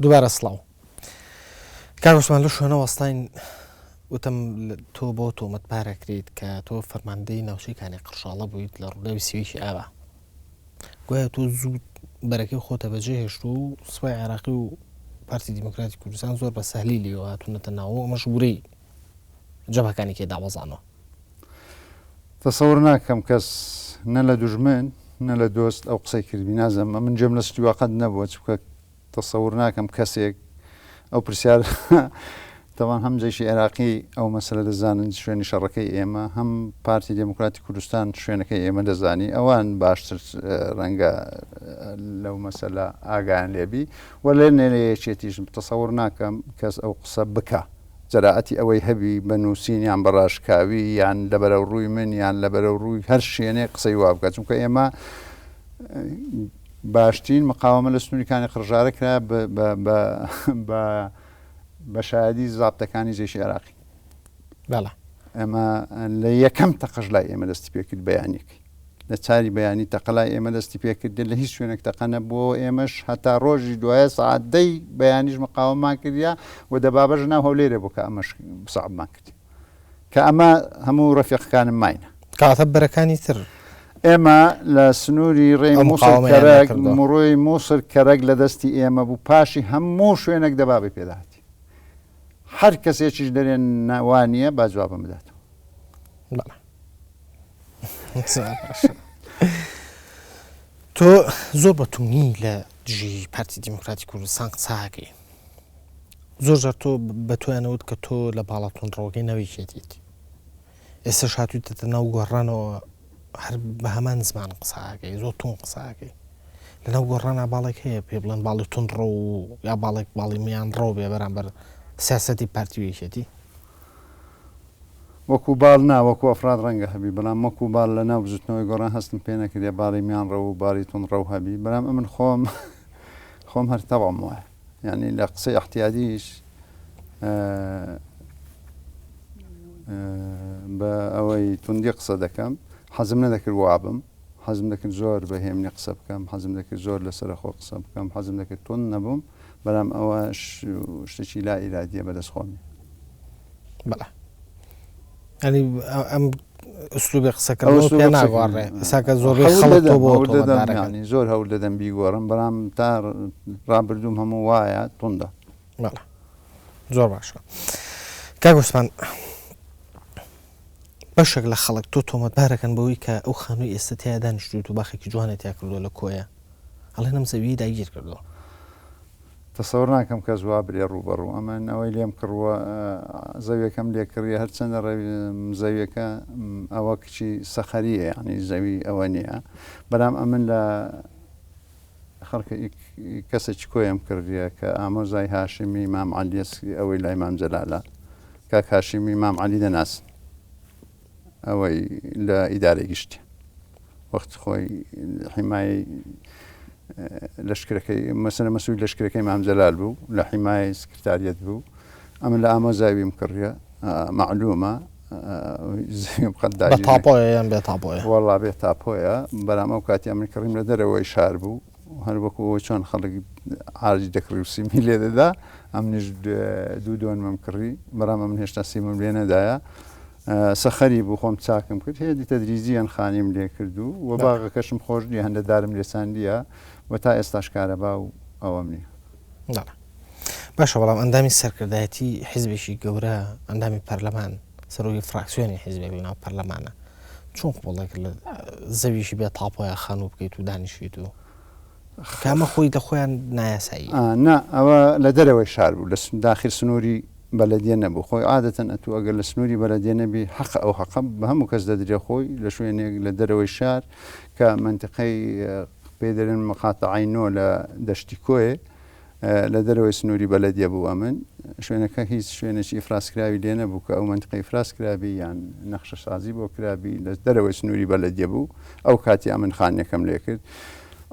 دووبارە سڵاو کاک عوسمان لەو شوێنە وەستاین وتم تۆ بۆ تۆمەتبار ئەکرێیت کە تۆ فەرماندەی ناوچەی کانی قڕشاڵە بوویت لە ڕووداوی سیوەیەکی ئاوا گوایە تۆ زوو بەرەکەی خۆتە بەجێ هێشت و سوپای عێراقی و پارتی دیموکراتی کوردستان زۆر بە سەهلی لێوە هاتوونەتە ناوە ئەمەش ورەی جەبهەکانی کێ دابەزانەوە. تەسەور ناکەم کەس نە لە دوژمن نە لە دۆست ئەو قسەی کردبی نازانم ئەمن گوێم لە ستیوا قەت نەبووە چونکە تەسەور ناکەم کەسێک ئەو پرسیار تەوان هەم جەیشی عێراقی ئەو مەسەلە دەزانن شوێنی شەڕەکەی ئێمە هەم پارتی دێموکراتی کوردستان شوێنەکەی ئێمە دەزانی ئەوان باشتر ڕەنگە لەو مەسەلە ئاگایان لێبی و لێ نێ یەکێتیش تەسەور ناکەم کەس ئەو قسە بکا. جەرائەتی ئەوەی هەبی بە نووسین یان بە ڕاشکاوی یان لە بەرەو ڕووی من یان لە بەرەو ڕووی هەر شوێنێک قسەی وا بکات چونکە ئێمە باشترین مقاومە لە سنووری کانی قڕژارە کرا بە بە شایدی زابتەکانی جێشی عێراقی بەڵێ ئێمە لە یەکەم تەقەش لای ئێمە دەستی پێکرد بەیانێکی لە چاری بەیانی تەقە لای ئێمە دەستی پێکرد لە هیچ شوێنێک تەقە نەبووەوە ئێمەش هەتا ڕۆژی دوایە سەعات دەی بەیانیش مقاومەمان کردیا و دەبابەش ناو هەولێرێ بوو کە ئەمەش سەعبمان کرد کە ئەمە هەموو ڕەفیقەکانم ماینە. کەواتە بەرەکانی تر ئێمە لە سنووری ڕێی ئەو مووسڵ مقاوەمەیان کەرەک نەکردووە. مڕۆی مووسڵ کەرەک لە دەستی ئێمە بوو پاشی هەموو شوێنێک دەبابەی پێداهاتی هەر کەسێکیش دەرێ نا وا نییە با جوابم بداتەوە. بەڵێ. تۆ زۆر بە تونی لە دژی پارتی دیموکراتی کوردستان قساکەی زۆر جار تۆ بە تۆیانەوت کە تۆ لە باڵا توندڕەوەکەی ناویکێتیت ئێستا هاتوویتەتە ناو گۆڕانەوە هەر بە هەمان زمان قساکەی زۆر تون قساکەی لەناو گۆڕانە باڵێک هەیە پێ بڵێن باڵی توندڕەو یا باڵێک باڵی میان ڕەو بێ بەرامبەر سیاستی پارتی ویکێتی وەکو باڵ نا، وەکو ئەفراد ڕەنگە هەبی، بەڵام وەکو باڵ لە ناو بزوتنەوەی گۆڕان هەستم پێ نەکردیە باڵی میانڕەو و باڵی توندڕەو هەبی، بەلام ئەمن خۆم خۆم هەر تەبعم وایە، یانی لە قسەی ئیعتیادیش بە ئەوەی توندی قسە دەکەم، حەزم نەدەکرد وابم، حەزم دەکرد زۆر بە هێمنی قسە بکەم، حەزم دەکرد زۆر لەسەرەخۆ قسە بکەم، حەزم دەکرد توند نەبووم، بەلام ئەوە شتێکی لا ئیرادیە بەدەست خۆم نیە. بەڵێ ئەنی ئەم ئوسلوبی قسەکردنەوە پێ ناگۆڕێ ئێستا کە زۆربەی خەڵک تۆ بۆ تۆمەتبارەکەن. زۆر هەول دەدەم بیگۆڕم بەڵام تا ڕابردووم هەموو وایە توندە. بەڵێ زۆر باشە کاک عوسمان بەشێک لە خەڵک تۆ تۆمەتبارەکەن بەوەی کە ئەو خانووی ئێستا تیا دانیشتویت و باخێکی جوانە تیا کردووە لە کۆیە ئەڵێن ئەم زەویەی داگیر کردووە. تەسەور ناکەم کەس وا برێ ڕووبەڕوو ئەمن ئەوەی لێم کڕووە زەویەکەم لێ کڕیە هەرچەندە زەویەکە ئەوە کچی سەخەریە یعنی زەوی ئەوە نییە بەلام ئەمن لە خەڵکە کەسێکی کۆیم کردیە کە ئامۆزای هاشمی مام عەلیە ئەوەی لای مام جەلالە کاک هاشمی مام عەلی دەناسن ئەوەی لە ئیدارەی گشتی وەخت خۆی حیمایەی لەشکرەکەی مەسەلە مەسوول لەشکرەکەی مام جەلال بوو لە حیمایەی سکرتاریەت بوو ئەمن لە ئامۆزاویم کڕیە مەعلومە زەویم قەت بە تاپۆیە یان بێ تاپۆیە؟ وەڵا بێ تاپۆیە بەلام ئەو کاتی ئەمن کڕیم لە دەرەوەی شار بوو هەر وەکو ئەوەی چۆن خەڵک عارجی دەکڕی و سیمی لێ دەدا ئەمنیش دوو دۆنمم کڕی بەڵام ئەمن هێشتا سیمم لێ نەدایە سەخەری بوو خۆم چاکم کرد هێدی تەدریجیەن خانیم لێ کرد و وە باغەکەشم خۆش نیە هەندە دارم لێ چاندیە و تا ئێستاش کارەبا و ئەوەم نیە. بەڵێ باشە بەڵام ئەندامی سەرکردایەتی حیزبێکی گەورە ئەندامی پەرلەمان سەرۆکی فراکسیۆنی حیزبێک لەناو پەرلەمانە چۆن قبوڵ دەکرد لە زەویشی بێ تاپۆیا خانوو بکەیت و دانیشیت و کامە خۆی لە خۆیان نایاسایی نا ئەوە لە دەرەوەی شار بوو لە داخل سنووری بەلەدیە نەبوو خۆی عادەتەن ئەتوو ئەگەر لە سنووری بەلەدیە نەبی حەقە ئەو حەقە بە هەموو کەس دەدرێ خۆی لە شوێنێک لە دەرەوەی شار کە مەنتیقەی پێی دەرێن مقاتەعەی نۆ لە دەشتی کۆیێ لە دەرەوەی سنووری بەلەدیە بوو ئەمن شوێنەکە هیچ شوێنێکی ئیفرازکراوی لێ نەبوو کە ئەو مەنتیقە ئیفراز کرابی یان نەخشەسازی بۆ کرابی لە دەرەوەی سنووری بەلەدیە بوو ئەو کاتی ئەمن خانیەکەم لێ کرد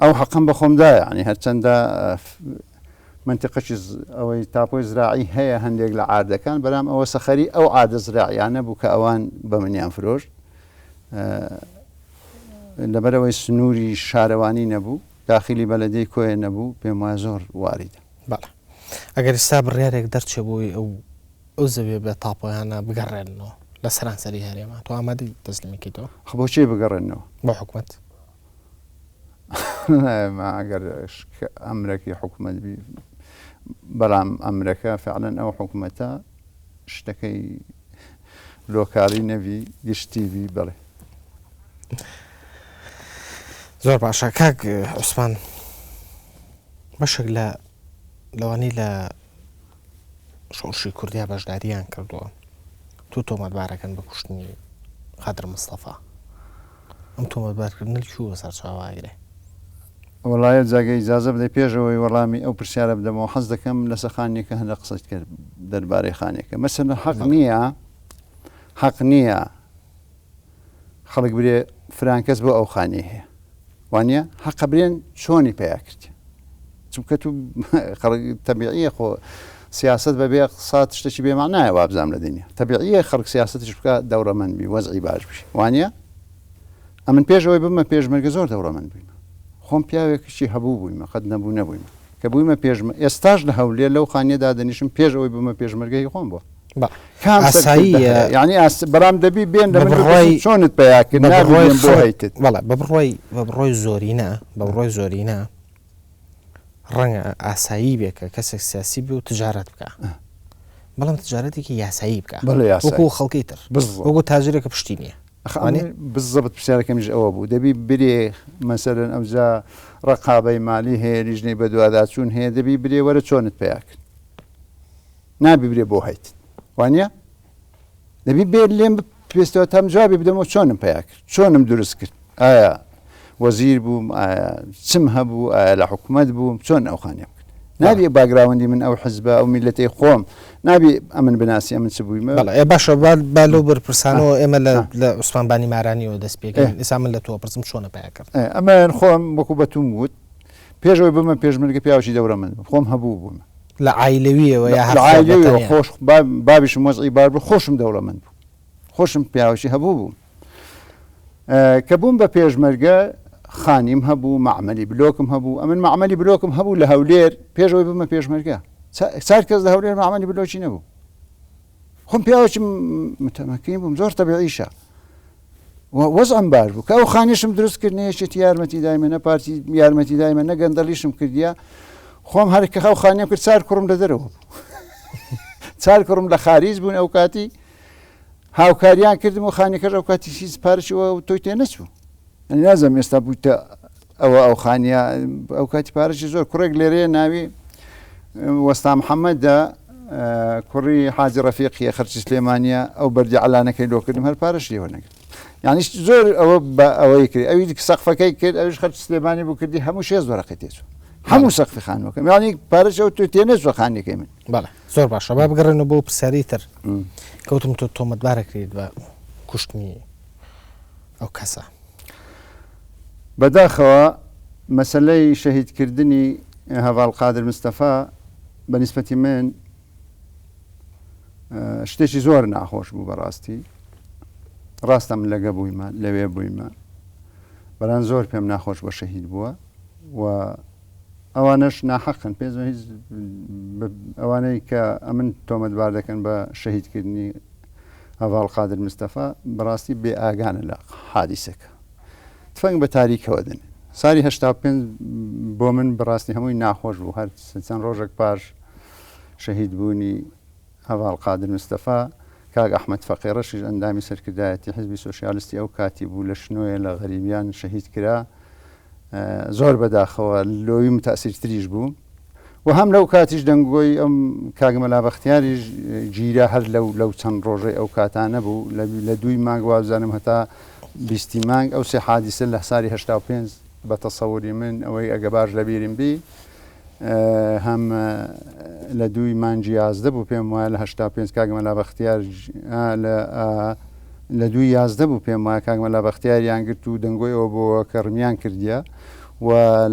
ئەو حەقەم بە خۆم دا یانی هەرچەندە مەنتیقەکی ئەوەی تاپۆی زراعی هەیە هەندێک لە عاردەکان بەلام ئەوە سەخەری ئەو عادە زراعیانە بوو کە ئەوان بە منیان فرۆشت لەبەرەوەی سنووری شارەوانی نەبوو داخلی بەلەدەی کۆیە نەبوو پێم وایە زۆر واریدە. بەڵێ. ئەگەر ئیستا بڕیارێک دەرچێ بۆی ئەو ئەو زەویە بێ تاپۆیانە بگەڕێننەوە لە سەرانسەری هەرێما تۆ ئامادەی تەسلیمی کەیتەوە؟ خۆ بۆ چی بگەڕێننەوە؟ بۆ حکومەت. ئەگەر ئەمرەکی حکومەت بی بەڵام ئەمرەکە فعلەن ئەو حکومەتە شتەکەی لۆکالی نەبی گشتی بی بەڵێ. زۆر باشە کاک عوسمان بەشێک لە لەوانەی لە شۆڕشی کوردیا بەشداریان کردووە تۆ تۆمەتبارەکەن بە کوشتنی قادر مستەفا ئەم تۆمەتبارکردنە لە کوێوە سەرچاوە ئەگرێ؟ وەڵایە جاگە ئیجازە بدەی پێش ئەوەی وەڵامی ئەو پرسیارە بدەمەوە حەز دەکەم لەسەر خانیەکە هەندە قسەت کرد دەربارەی خانیەکە مەسەلەن حەق نییە حەق نییە خەڵک برێ فران کەس بۆ ئەو خانیە هەیە وانە حەقە برێن چۆنی پیا کرد چونکە تو خەڵک تەبیعیە خۆ سیاست بەبێ اقتصاد شتێکی بێمانایە وابزانام لە دنیا تەبیعیە خەڵک سیاستیش بکە دەوڵەمەند بی وەزعی باش بی وانە ئەمن پێش ئەوەی ببمە پێشمەرگە زۆر دەوڵەمەند بوویمە خۆم پیاوێکیی هەبوو بوویمە قەت نەبوو نەبوویمە کە بوویمە پێشمە ئێستاش لە هەولێر لەو خانیە دادەنیشم پێش ئەوەی ببمە پێشمەرگە هی خۆم بووە کام ئاساییە یعنی ئاس بەڵام دەبی بێن لە من بڕوای چۆنت پیا کرد بە بڕوای بۆ هەیتت بەڵێ بە بڕوای بە بڕوای زۆرینە بە بڕوای زۆرینە ڕەنگە ئاسایی بێ کە کەسێک سیاسی بێ و تجارەت بکا بەڵام تجارەتێکی یاسایی بکا وەکو خەڵکی تر وەکو تاجرێکە پشتی نییە. ئەخ ئەمن بزەبت پرسیارەکەمیش ئەوە بوو دەبی برێ مەسەلەن ئەوجا ڕەقابەی مالی هەیە لیژنەی بەدواداچوون هەیە دەبی برێ وەرە چۆنت پیا کرد نابی برێ بۆ هەیت وانە دەبی بێ لێم پێستەوە تام جوابی بدەمەوە چۆنم پیا کرد چۆنم دروست کرد ئایا وەزیر بووم ئایا چم هەبوو ئایا لە حکوومەت بووم چۆن ئەو خانیەم کرد نابی باگراوەندی من ئەو حزبە ئەو میلەتەی خۆم نابی ئەمن بناسی ئەمن چ بوویمە بەڵێ ئێ باشە با با لەو بەرپرسانەوە ئێمە لە لە عوسمان بانی مارانیەوە دەست پێکەین ئێستا من لە تۆ پرسم چۆنە پیا کرد ئەمە خۆم وەکو بە توم وت پێش ئەوەی ببمە پێشمەرگە پیاوێکی دەورەمەند بووم خۆم هەبوو بووم لە عایلەویەوە یا لە عایلەویەوە خۆش بابیشم وەزعی بار بوو خۆشم دەوڵەمەند بوو خۆشم پیاوێکی هەبوو بووم کە بووم بە پێشمەرگە خانیم هەبوو مەعمەلی بلۆکم هەبوو ئەمن مەعمەلی بلۆکم هەبوو لە هەولێر پێش ئەوەی ببمە پێشمەرگە چار کەس لە هەولێر مەعمەلی بلۆکی نەبوو خۆم پیاوێکی متەمەکین بووم زۆر تەبیعیشە وەزعم باش بوو کە ئەو خانیشم دروست کرد نەیەکێتی یارمەتی دایمە نە پارتی یارمەتی دایمە نە گەندەڵیشم کردیە خۆم هەر کە ئەو خانیم کرد چار کوڕم لە دەرەوە بوو چار کوڕم لە خاریج بوون ئەو کاتی هاوکاریان کردم و خانیەکەش ئەو کاتی هیچ پارەی ئەوە تۆی تێ نەچوو یعنی نازانم ئێستا بوویتە ئەوە ئەو خانیە ئەو کاتی پارەی زۆر کوڕێک لێرەیە ناوی وەستا محەممەدە کوڕی حاجی ڕەفیقیە خەرچی سلێمانە ئەو بەردی عەلانەکەی لۆ کردم هەر پارەش لێوە نەگرت یعنی زۆر ئەوە بە ئەوەی کرد ئەوی سەقفەکەی کرد ئەویش خەرچ سلێمانی بوو کردی هەموو شێز وەرەقەی تێچوو هەموو سەقفی خانووەکەم یعنی پارەش ئەو تۆ تێ نەچووە خانیەکەی من بەڵێ زۆر باشە با بگەڕێنەوە بۆ پرسیاری تر کەوتم تۆ تۆمەتبارەکرێت بە کوشتنی ئەو کەسە. بەداخەوە مەسەلەی شەهیدکردنی هەڤاڵ قادر مستەفا بە نیسبەتی من شتێکی زۆر ناخۆش بوو بەڕاستی ڕاستە من لەگە بوویمە لەوێ بوویمە بەڵام زۆر پێم ناخۆش بە شەهید بووە و ئەوانەش ناحەقن پێ هیچ ئەوانەی کە ئەمن تۆمەتبار دەکەن بە شەهیدکردنی هەڤاڵ قادر مستەفا بەڕاستی بێ ئاگانە لە حادیسەکە تفەنگ بە تاریکەوە دەنێن ساری 85 بۆ من بەڕاستی هەمووی ناخۆش بوو هەر چەند ڕۆژێک پاش شەهید بوونی هەڤاڵ قادر مستەفا کاک ئەحمەد فەقێ ڕەشیش ئەندامی سەرکردایەتی حزبی سۆسیالستی ئەو کاتی بوو لە شنۆیە لە غەریبیان شەهید کرا زۆر بەداخەوە لۆوی متاسیرتریش بوو و هەم لەو کاتیش دەنگۆی ئەم کاک مەلا بەختیاریش گیرا هەر لەو لەو چەند ڕۆژەی ئەو کاتانە بوو لە دووی مانگ وابزانم هەتا بیستی مانگ ئەو سێ حادیسە لە ساری 85 بە تەسەوری من ئەوەی ئەگە باش لەبیرم بی هەم لە دووی مانگی 11 بوو پێم وایە لە 85 کاک مەلا بەختیار لە لە دووی 11 بوو پێم وایە کاک مەلا بەختیاریان گرت و دەنگۆی ئەوە بۆوە کە ڕمیان کردیە و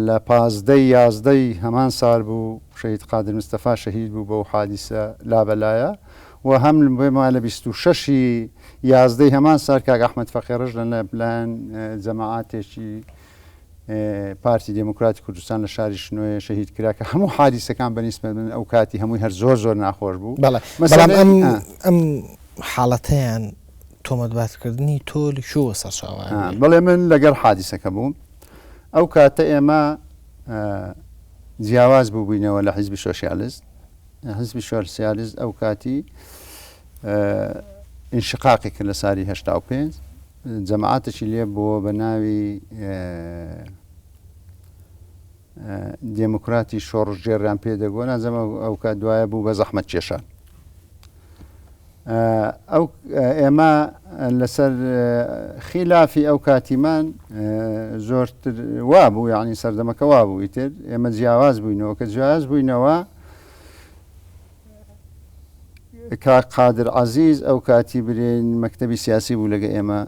لە 15 ی 11 ی هەمان سال بوو شەهید قادر مستەفا شەهید بوو بەو حادیسە لابەلایە و هەم پێم وایە لە 26 ی 11 ی هەمان سال کاک ئەحمەد فەقێ ڕەش لە لایەن جەماعاتێکی. پارتی دێموکراتی کوردستان لە شاری شنۆیە شەهید کرا کە هەموو حادیسەکان بە نیسبەت من ئەو کاتی هەمووی هەر زۆر زۆر ناخۆش بوو. بەڵێ بەڵام ئەم ئەم حاڵەتەیان تۆمەتبارکردنی تۆ لە کوێوە سەرچاوە ئەگرێ؟ بەڵێ من لەگەڵ حادیسەکە بووم. ئەو کاتە ئێمە جیاواز بووبووینەوە لە حیزبی سۆسیالست. حیزبی سۆسیالست ئەو کاتی ئینشقاقی کرد لە ساری 85 جەماعەتێکی لێ بووە بە ناوی دێموکراتی شۆڕشگێڕیان پێ دەگۆ نازەمە ئەو کات دوایە بوو بە زەحمەت کێشان ئەو ئێمە لەسەر خیلافی ئەو کاتیمان زۆرتر وابوو یعنی سەردەمەکە وابوو ئیتر ئێمە جیاواز بووینەوە کە جیاواز بووینەوە کاک قادر عەزیز ئەو کاتی برێن مەکتەبی سیاسی بوو لەگە ئێمە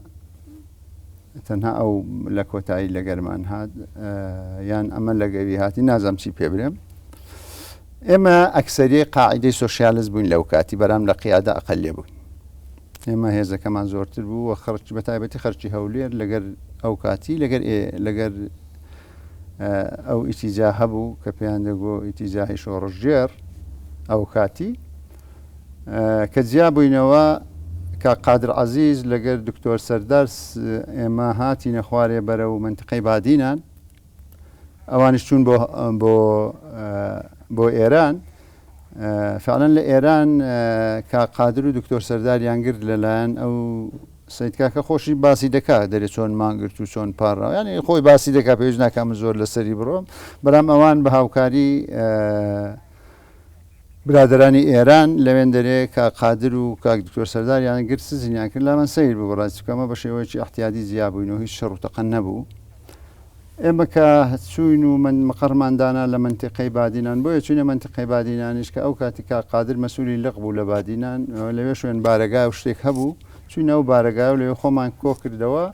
تەنها ئەو لە کۆتایی لەگەرمان هات یان ئەمە لەگەوی هاتی نازم چی پێ برێم ئێمە ئەکسەری قاعدەی سۆسیالست بووین لەو کاتی بەرام لە قیادە ئەقلێ بوون ئێمە هێزەکەمان زۆرتر بوو و خەرچ بە تایبەتی خەرچی هەولێر لەگەر ئەو کاتی لەگەر لەگەر ئەو ئیتیجاهە بوو کە پێیان دەگۆ ئیتیجاهی شۆڕشگێڕ ئەو کاتی کە جیا بووینەوە کاک قادر عەزیز لەگەر دکتۆر سەردار ئێمە هاتینە خوارێ بەرەو منتقەی بادینان ئەوانیش چوون بۆ بۆ بۆ ئێران فعلا لە ئێران کاک قادر و دکتۆر سەرداریان گرت لەلایەن ئەو سەید کاکە خۆشی باسی دەکا دەرێ چۆن مان گرت و چۆن پاڕاوە یانی خۆی باسی دەکا پێویست ناکا من زۆر لەسەری بڕۆم بەلام ئەوان بە هاوکاری برادەرانی ئێران لەوێن دەرێ کاک قادر و کاک دکتۆر سەرداریان گرت سزنیان کرد لا من سەیر بوو بەڕاستی چونکە ئەمە بە شێوەیەکی ئیعتیادی جیا بووین و هیچ شەڕ و تەقە نەبوو ئێمە کە چووین و من مقەڕمان دانا لە مەنتیقەی بادینان، بۆیە چووینە مەنتیقەی بادینانیش کە ئەو کاتی کاک قادر مەسئولی لق بوو لە بادینان، لەوێ شوێن بارەگا و شتێک هەبوو، چووینە ئەو بارەگایە و لەوێ خۆمان کۆ کردەوە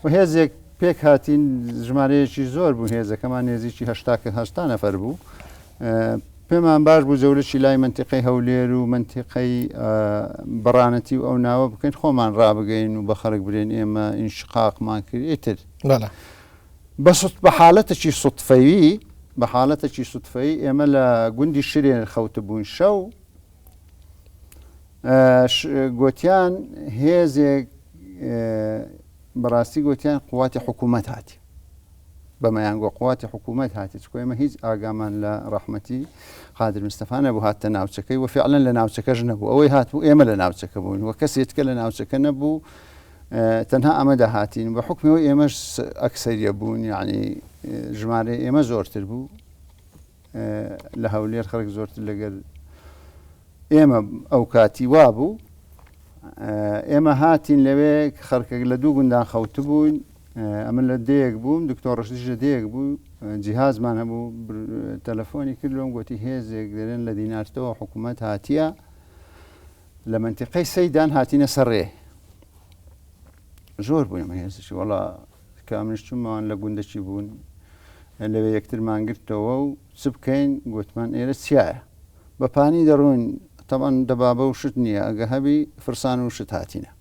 و هێزێک پێک هاتین، ژمارەیەکی زۆر بوو هێزەکەمان نێزیکی 80 کە 80 نەفەر بوو. پێمان باش بوو جەولەکی لای مەنتیقەی هەولێر و مەنتیقەی بەڕانەتی و ئەو ناوە بکەین خۆمان ڕابگەین و بە خەڵک برێن ئێمە ئینشقاقمان کرد ئیتر. بەڵێ. بە سوت بە حالەتەکی سوتفەیی بە حالەتەکی سوتفەیی ئێمە لە گوندی شرێن خەوتبووین شەو گۆتیان هێزێک بەڕاستی گۆتیان قوواتی حکوومەت هاتی بەمەیان گۆ قوواتی حکوومەت هاتی چکۆ ئێمە هیچ ئاگامان لە ڕەحمەتی قادر مستەفا نەبوو هاتە ناوچەکەی و فعلەن لە ناوچەکەش نەبوو ئەوەی هاتبوو ئێمە لە ناوچەکە بووین و کەسێتکە لە ناوچەکە نەبوو تەنها ئەمە دەهاتین بە حوکمی ئێمەش ئەکسەریە بوون یعنی ژمارەی ئێمە زۆرتر بوو لە هەولێر خەڵک زۆرتر لەگەر ئێمە ئەو کاتی وا بوو ئێمە هاتین لەوێ خەڵکێک لە دوو گوندان خەوتبووین ئەمن لە دەیەک بووم دکتۆر ڕشدیش لە دەیەک بوو جیهازمان هەبوو تەلەفۆنی کرد لۆم گوتی هێزێک دەرێن لە دینارتەوە حکوومەت هاتیە لە مەنتیقەی سەیدان هاتینە سەر ڕێ زۆر بووین ئەمە هێزێکی وەڵا کە ئەمنیش چوومەوان لە گوندەکی بوون لەوێ یەکترمان گرتەوە و چ بکەین گوتمان ئێرە چیایە بە پانی دەڕۆین تەبان دەبابە و شت نییە ئەگە هەبی فرسان و شت هاتینە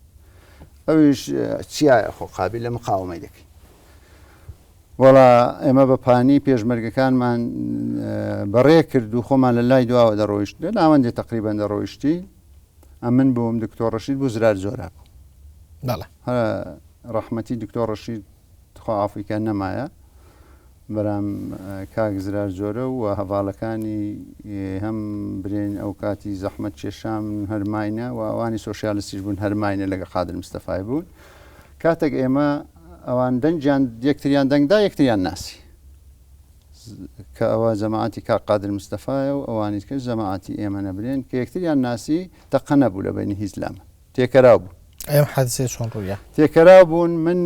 ئەویش چیایە خۆ قابل لە مقاومەی دەکەین وەڵا ئێمە بە پانی پێشمەرگەکانمان بەڕێ کرد و خۆمان لە لای دواوە دەڕۆیشت لە ناوەندێ تەقریبەن دەڕۆیشتی ئەمن بووم دکتۆر ڕەشید بوو زرار زۆرا بوو بەڵێ ڕەحمەتی دکتۆر ڕەشید خوا عافوی کە نەمایە بەرام کاک زرار جۆرە و هەڤاڵەکانی هەم برێن ئەو کاتی زەحمەت کێشام هەرماینە و ئەوانی سۆسیالستیش بوون هەرماینە لەگە قادر مستەفای بوون کاتێک ئێمە ئەوان دەنگیان یەکتریان دەنگدا یەکتریان ناسی کە ئەوە جەماعەتی کاک قادر مستەفایە و ئەوانی کەش جەماعەتی ئێمە نەبرێن کە یەکتریان ناسی تەقە نەبوو لە بینی هیچ لامە تێکەراو بوو. ئەم حادسەیە چۆن ڕوویا؟ تێکەراو بوون من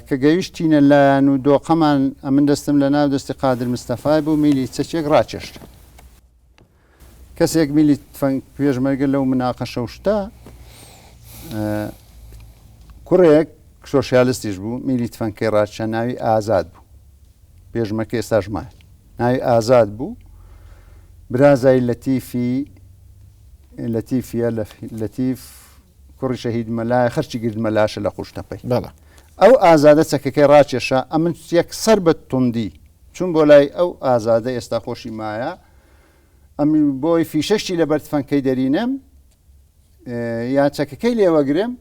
کە گەیشتینە لایان و دۆقەمان ئەمن دەستم لە ناو دەستی قادر مستەفای بوو میلی چەکێک ڕاکێشت. کەسێک میلی تفەنگ پێشمەرگە لەو مناقەشە و شتە کوڕێک سۆسیالستیش بوو میلی تفەنگکەی ڕاکیشا ناوی ئازاد بوو پێشمەرگە ئێستاش مایە ناوی ئازاد بوو برازای لەتیفی لەتیفیە لەتیف کوڕی شەهید مەلایە خەرچی گرد مەلاشە لە قوشتەپەی بەڵێ. ئەو ئازادە چەکەکەی ڕاکێشا، ئەمن یەکسەر بە توندی چووم بۆ لای ئەو ئازادە، ئێستا خۆشی مایە، ئەمن بۆی فیشەکی لەبەر تفەنگکەی دەرینم یا چەکەکەی لێوەگرم،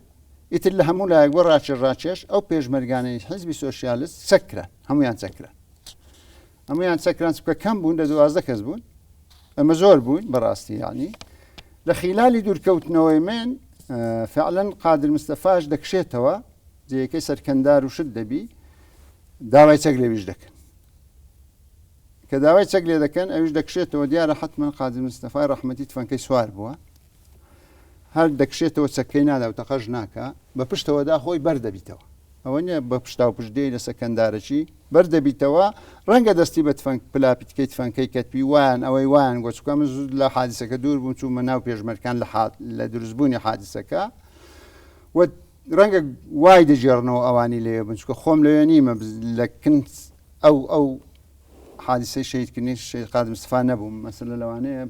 ئیتر لە هەموو لایەک بۆ ڕاکێش ڕاکێش ئەو پێشمەرگانەی حیزبی سۆسیالست چەک کران، هەموویان چەک کران. هەموویان چەک کران چونکە کەم بوون لە 12 کەس بوون ئەمە زۆر بوون بەڕاستی یعنی لە خیلالی دوورکەوتنەوەی من فعلا قادر مستەفاش دەکشێتەوە جێیەکەی سەرکەندار و شت دەبی داوای چەک لێویش دەکەن کە داوای چەک لێ دەکەن ئەویش دەکشێتەوە دیارە حتمما قادر مستەفای ڕەحمەتی تفەنکەی سوار بووە هەر دەکشێتەوە چەکەی نادا و تەقەش ناکا بە پشتەوەدا خۆی بەر دەبیتەوە ئەوە نیە بە پشتاو پشت دێی لەسەر کەندارەکی بەر دەبیتەوە ڕەنگە دەستی بە تفەنگ پلاپیتکەی تفەنکەی کەتبی وایان ئەوەی وایان گۆ چونکە من زوو لە حادیسەکە دوور بووم چوومە ناو پێشمەرکان لە حاد لە دروستبوونی حادیسەکە و ڕەنگە وای دەگێڕنەوە ئەوانی لەوێ بن چونکە خۆم لەوێ نیمە لە کن ئەو ئەو حادیسەی شەهیدکردنی شەهید قادر مستەفا نەبووم مەسەلە لەوانەیە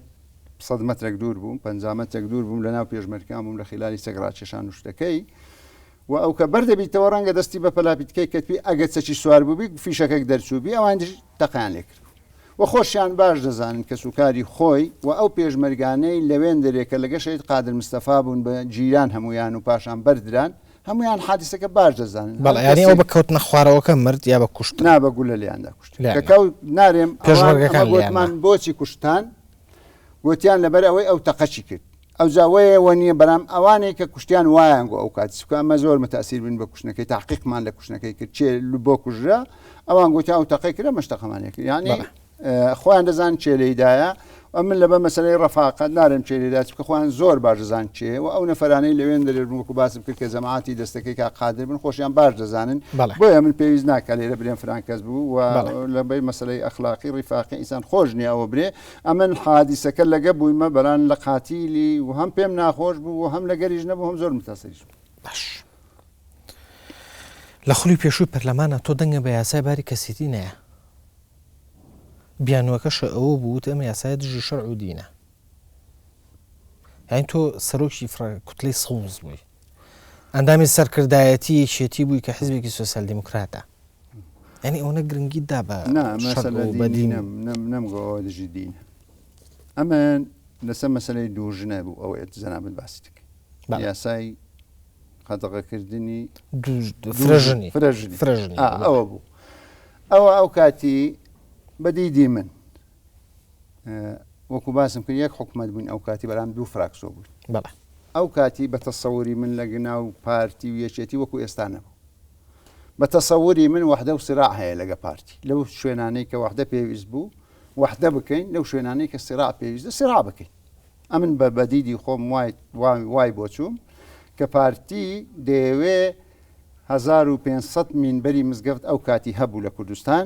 سەد مەترێک دوور بووم پەنجا مەترێک دوور بووم لەناو پێشمەرکان بووم لە خیلالی چەک ڕاکێشان و شتەکەی و ئەو کە بەر دەبیتەوە ڕەنگە دەستی بە پەلاپیتکەی کەتبی ئەگەر چەکی سوار بووبی فیشەکێک دەرچووبی ئەوان تەقیان لێ کرد و خۆشیان باش دەزانن کەسوکاری خۆی و ئەو پێشمەرگانەی لەوێن دەرێ کە لەگە شەهید قادر مستەفا بوون بە جیران هەمویان و پاشان بەردران هەمویان حادیسەکە باش دەزانن بەڵێ یانی ئەو بە کەوتنە خوارەوەکە مرد یا بە کوشتن؟ نا بە گولە لێیاندا کوشتن کە کەوت نارێم پێشمەرگەکان گوتمان بۆچی کوشتان گوتیان لەبەر ئەوەی ئەو تەقەچی کرد ئەوجا وەیەوە نییە بەرام ئەوانەی کە کوشتیان وایان گۆ ئەو کات سوکە ئەمە زۆر متاسیر بووین بە کوشتنەکەی تحقیقمان لە کوشتنەکەی کرد چێ بۆ کوژرا ئەوان گوتیان ئەو تەقەی کرد ئەمەش تەقەمان لێ کرد یعنی خۆیان دەزان چێ لێیدایە ئەمن لەبە مەسەلەی ڕەفاقەت نارێم چێ لێدا چونکە خۆیان زۆر باش دەزان چێ و ئەو نەفەرانەی لەوێن دەرێن وەکو باسم کرد کە جەماعەتی دەستەکەی کاک قادر بن خۆشیان باش دەزانن بۆیە من پێویست ناکا لێرە برێم فران کەس بوو و لەبەی مەسەلەی ئەخلاقی ڕیفاقی ئینسان خۆش نییە ئەوە برێ ئەمن حادیسەکە لەگە بوویمە بەران لە قاتیلی و هەم پێم ناخۆش بوو و هەم لەگەریش نەبوو هەم زۆر متاسریش بوو. باش لە خولی پێشووی پەرلەمانا تۆ دەنگە بە یاسای باری کەسێتی نایە بیانووەکەشە ئەوە بوو وتی ئەم یاسایە دژی شەرع و دینە. یانی تۆ سەرۆکی کوتلەی سەوز بووی. ئەندامی سەرکردایەتی یەکێتی بووی کە حزبێکی سۆسیال دیموکراتە. یانی ئەوەنە گرنگیت دا بە شەرع و بە دین. نەمگۆ ئەوە دژی دینە. ئەمن لەسەر مەسەلەی دوو ژنە بوو ئەوەیە جەنابت باسی دەکەی. یاسای قەدەغەکردنی فرەژنی فرەژنی فرەژنی ئەوە بوو ئەوە ئەو کاتی بەدیدی من وەکو باسم کرد یەک حکومت بووین ئەو کاتی بەرام دوو فراکسۆ بووین بەڵێ ئەو کاتی بە تەسەوری من لە گناو پارتی و یەکێتی وەکو ئێستا نەبوو بە تەسەوری من وەحدە و سراع هەیە لەگە پارتی لەو شوێنانەی کە وەحدە پێویست بوو وەحدە بکەین لەو شوێنانەی کە سراع پێویستە سراع بکەین ئەمن بە بەدیدی خۆم وای وای بۆچووم کە پارتی دەیەوێ 1500 مینبەری مزگەفت ئەو کاتی هەبوو لە کوردستان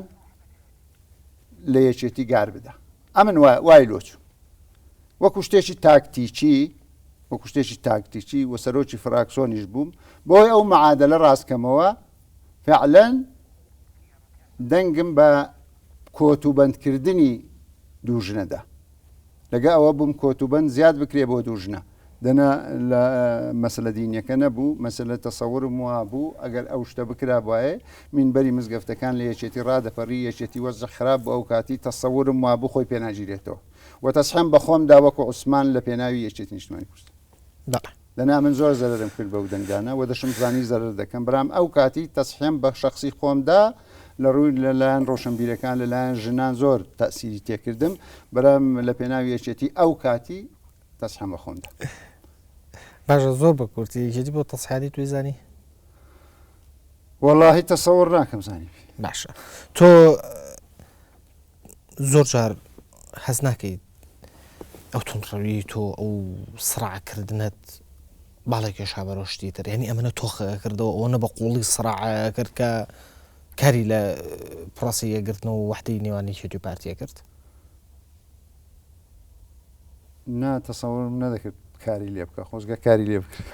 لە یەکێتی گار بدا ئەمن وای لۆچوو وەکو شتێکی تاکتیکی وەکو شتێکی تاکتیکی و سەرۆکی فراکسۆنیش بووم بۆی ئەو معادلە ڕاستکەمەوە فعلەن دەنگم بە کۆت و بەندکردنی دوو ژنەدا لەگە ئەوە بووم کۆت و بەند زیاد بکرێ بۆ دوو ژنە دەنا لە مەسەلە دینیەکە نەبوو، مەسەلە تەسەورم وابوو ئەگەر ئەو شتە بکرابوایە مینبەری مزگەفتەکان لە یەکێتی ڕادەپەڕی، یەکێتی وەزع خراپ بوو ئەو کاتی تەسەورم وابوو خۆی پێناگیرێتەوە و تەسحیم بە خۆم دا وەکو عوسمان لە پێناوی یەکێتی نیشتمانی کوردستان. بەڵێ. دەنا من زۆر زەرەرم کرد بەو دەنگدانە و دەشم زانی زەرەر دەکەم برام ئەو کاتی تەسحیم بە شەخسی خۆم دا لە ڕووی لە لایەن ڕۆشنبیرەکان لە لایەن ژنان زۆر تەئسیری تێکردم برام لە پێناوی یەکێتی ئەو کاتی تەسحیم بە خۆم دا. باشە زۆر بە کورتی یەکێتی بۆ تەسحیاتی توی زانی؟ وەڵاهی تەسەوڕ ناکەم زانی باشە تۆ زۆر جار هەست ناکەیت ئەو توندڕەوی تۆ ئەو سڕاکردنت باڵێک کێشا بەرەو شتی تر یعنی ئەمەە تۆخە کردەوە ئەوە بە قوڵی سڕا کرد کە کاری لە پرۆسی یەکگرتنەوە وەحدەی نێوان یەکێتی و پارتیە کرد نا تەسەوەرم نەدەکرد کاری لێ بکە خۆزگە کاری لێ بکرد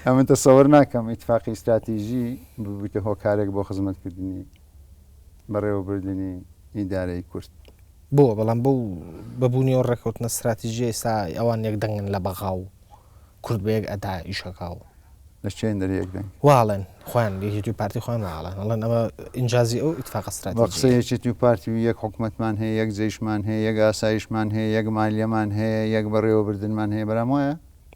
ئەمن تەسەوەر ناکەم ئیتفاقی ئیستراتیژی ببیتە هۆکارێک بۆ خزمەتکردنی بەڕێوەبردنی ئیدارەی کورد. بۆ بەڵام بەو بەبوونی ئەو ڕێکەوتنە ستراتیژیە ئێستا ئەوان یەک دەنگن لە بەغا و. کورد بە یەک ئەدا ئیشەکا و. لە چێن دەرێ یەک دەنگ؟ وا ئەڵێن خۆیان یەکێتی و پارتی خۆیان وا ئەڵێن ئەڵێن ئەمە ئینجازی ئەو ئیتفاقە بە ستراتیجیەیە. قسەی یەکێتی و پارتی و یەک حکومەتمان هەیە یەک جەیشمان هەیە یەک ئاسایشمان هەیە یەک مالیەمان هەیە یەک بەڕێوەبردنمان هەیە بەرام وایە؟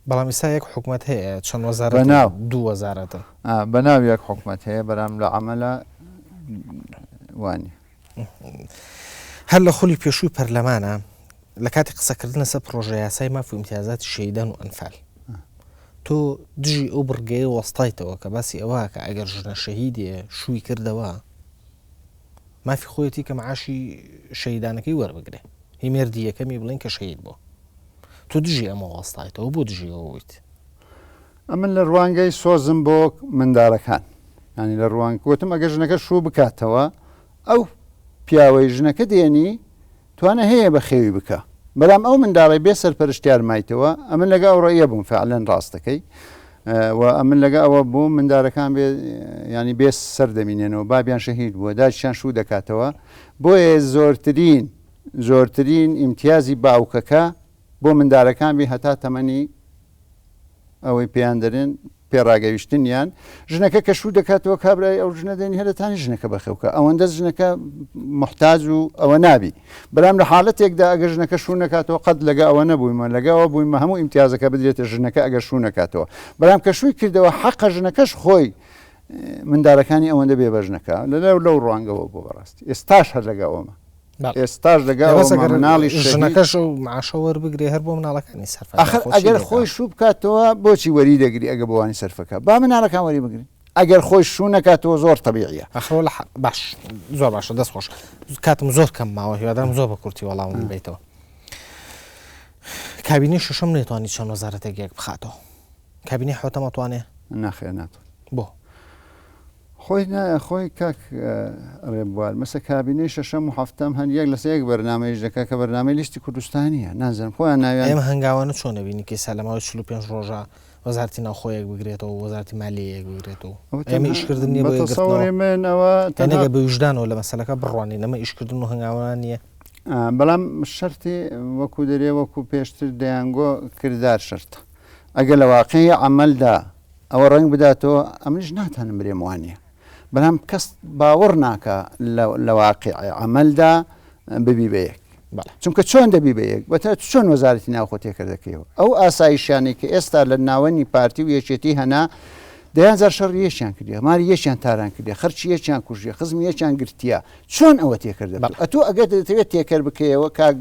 بەڵام ئیستا یەک حکومەت هەیە چەند بە وەزارەتێک ناو. دوو وەزارەتن. ئا بە ناو یەک حکومەت هەیە بەرام لە عەمەلا وا نیە. هەر لە خولی پێشووی پەرلەمانا لە کاتی قسەکردن لەسەر پڕۆژە یاسای ماف و ئیمتیازاتی شەهیدان و ئەنفال تۆ دژی ئەو بڕگەیە وەستایتەوە کە باسی ئەوە کە ئەگەر ژنە شەهیدێ شووی کردەوە مافی خۆیەتی کە معاشی شەهیدانەکەی وەربگرێ هی مێردی یەکەمی بڵین کە شەهید بووە تۆ دژی ئەمە وەستایتەوە بۆ دژی ئەوە بوویت؟ ئەمن لە ڕوانگەی سۆزم بۆ مندارەکان یانی لە ڕوانگ گوتم ئەگەر ژنەکە شوو بکاتەوە ئەو پیاوەی ژنەکە دێنی توانە هەیە بە خێوی بکە بەلام ئەو منداڵی بێ سەرپەرشتیار مایتەوە ئەمن لەگە ئەو ڕێیە بووم فعلەن ڕاستەکەی و ئەمن لەگە ئەوە بووم مندارەکان بێ ینی بێ سەر دەمینێنەوە بابیان شەهید بووە داچیان شوو دەکاتەوە بۆیە زۆرترین زۆرترین ئیمتیازی باوکەکە بۆ مندارەکان بی هەتا تەمەنی ئەوەی پێیان دەرێن پێڕاگەیشتنیان ژنەکە کە شوو دەکاتەوە کابرای ئەو ژنە دێنی هەرەتانی ژنەکە بەخێوکە ئەوەندە ژنەکە محتاج و ئەوە نابی بەرام لە حاڵەتێکدا ئەگەر ژنەکە شوو نەکاتەوە قەت لەگە ئەوە نەبوویمە لەگەوە بوویمە هەموو ئیمتیازەکە بدرێتە ژنەکە ئەگەر شوو نەکاتەوە بەرام کە شووی کردەوە حەقە ژنەکەش خۆی مندارەکانی ئەوەندە بێبەش نەکا لە لەو ڕوانگەوە بۆ بەڕاستی ئێستاش هەر لەگە ئەومە ئێستاش لەگە مناڵی ژنەکەش و معاشە وەربگرێ هەر بۆ مناڵەکانی سەرفە ئەخر ئەگەر خۆی شوو بکاتەوە بۆچی وەری دەگری ئەگە بۆوانی سەرفەکە با مناڵەکان وەری بگرن ئەگەر خۆی شوو نەکاتەوە زۆر تەبیعیە ئەخرۆ لە باش زۆر باشە دەست خۆش کاتم زۆر کەم ماوە هیوادارم زۆر بە کورتی وەڵامم بیتەوە کابینەی شەشەم نەیتوانی چەند وەزارەتێک یەک بخاتەوە کابینەی حەوتەم ئەتوانێ؟ نەخێر ناتوانێ. بۆ؟ خۆی نا خۆی کاک ڕێبوار مەسە کابینەی شەشەم و حەفتەم هەر یەک لەسەر یەک بەرنامەیش دەکا کە بەرنامەی لیستی کوردستانیە نازانم خۆیان ناویان ئێمە هەنگاوانە چۆن ئەبینی کە ئێستا لە ماوەی 45 ڕۆژە وەزارەتی ناوخۆ یەک بگرێتەوە و وەزارەتی مالیە یەک بگرێتەوە ئەوە ئێمە تەنها ئیشکردن نییە بە بۆ یەکگرتنەوە تەسەوری من ئەوە یانی تەنها ئەگەر بە ویژدانەوە لە مەسەلەکە بڕوانین ئەمە ئیشکردن و هەنگاوانان نییە بەڵام شەرتی وەکو دەرێ وەکو پێشتر دەیانگۆ کردار شەرتە ئەگەر لە واقعی عەمەلدا ئەوە ڕەنگ بداتەوە ئەمنیش ناتانم برێم وانیە بەلام کەس باوەڕ ناکا لە واقعی عەمەلدا ببی بە یەک چونکە چۆن دەبی بە یەک بەتە چۆن وەزارەتی ناوخۆ تێکەر دەکەیەوە ئەو ئاسایشانەی کە ئێستا لە ناوەنی پارتی و یەکێتی هەنا دەیان جار شەڕی یەکیان کردیە ماری یەکیان تاران کردیە خەرکی یەکیان کوژیە خزمی یەکیان گرتیە چۆن ئەوە تێکەر دەبێت ئەتۆ ئەگەر دەتەوێت تێکەر بکەیەوە کاک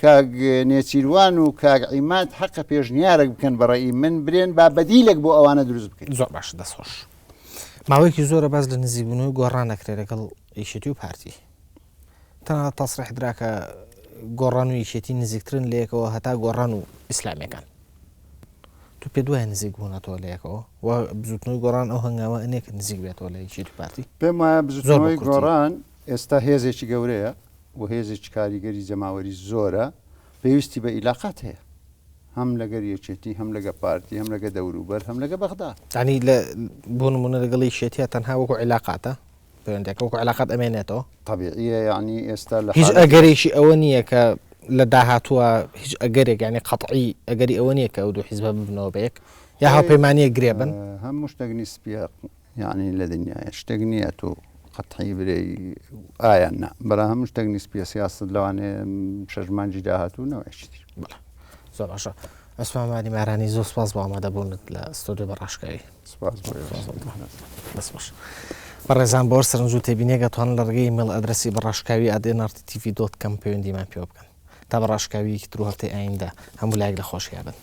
کاک نێچیروان و کاک عیماد حەقە پێشنیارێک بکەن بە ڕەئی من برێن با بەدیلێک بۆ ئەوانە دروست بکەین. زۆر باشە دەست خۆش. ماوەیەکی زۆرە باس لە نزیکبوونەوەی گۆڕان ئەکرێ لەگەڵ یەکێتی و پارتی. تەنانەت تەسریح درا کە گۆڕان و یەکێتی نزیکترن لە یەکەوە هەتا گۆڕان و ئیسلامیەکان. تۆ پێت وایە نزیک بوونەتەوە لە یەکەوە و بزوتنەوەی گۆڕان ئەو هەنگاوە ئەنێ کە نزیک بێتەوە لە یەکێتی و پارتی؟ پێم وایە بزوتنەوەی گۆڕان ئێستا هێزێکی گەورەیە و هێزێکی کاریگەری جەماوەری زۆرە، پێویستی بە ئیلاقات هەیە هەم لەگەر یەکێتی هەم لەگە پارتی هەم لەگە دەوروبەر هەم لەگە بەغدا. یانی لە بۆ نمونە لەگەڵ یەکێتیە تەنها وەکو عیلاقاتە پەیوەندیەکە وەکو عیلاقات ئەمێنێتەوە؟ تەبیعیە یانی ئێستا لە هیچ ئەگەرێکی ئەوە نییە کە لە داهاتووە هیچ ئەگەرێک یانی قەتعی ئەگەری ئەوە نییە کە ئەو دوو حیزبە ببنەوە بە یەک یا هاوپەیمانیەک گرێ بن؟ هەموو شتێک نیسبیە یەعنی لە دنیایە شتێک نییە تۆ قەتعی برێی ئایا نا بەڵام هەموو شتێک نیسبیە سیاست لەوانەیە شەش مانگی داهاتوو نەوەیەکی تر. بەڵێ زۆر باشە عوسمان ماری مارانی زۆر سپاس بۆ ئامادەبوونت لە ستۆدیۆ بە ڕاشکاوی. سپاس بۆ ئێوەش. دەست خۆش. بەڕێزان بۆ هەر سەرنج و تێبینیەک ئەتوانن لە ڕێگەی ئیمەیڵ ئەدرەسی بە ڕاشکاوی at nrttv dot com پەیوەندیمان پێوە بکەن. تا بە ڕاشکاوییەکی تر و هەفتەی ئایندە هەموو لایەک لە خۆشیا بن.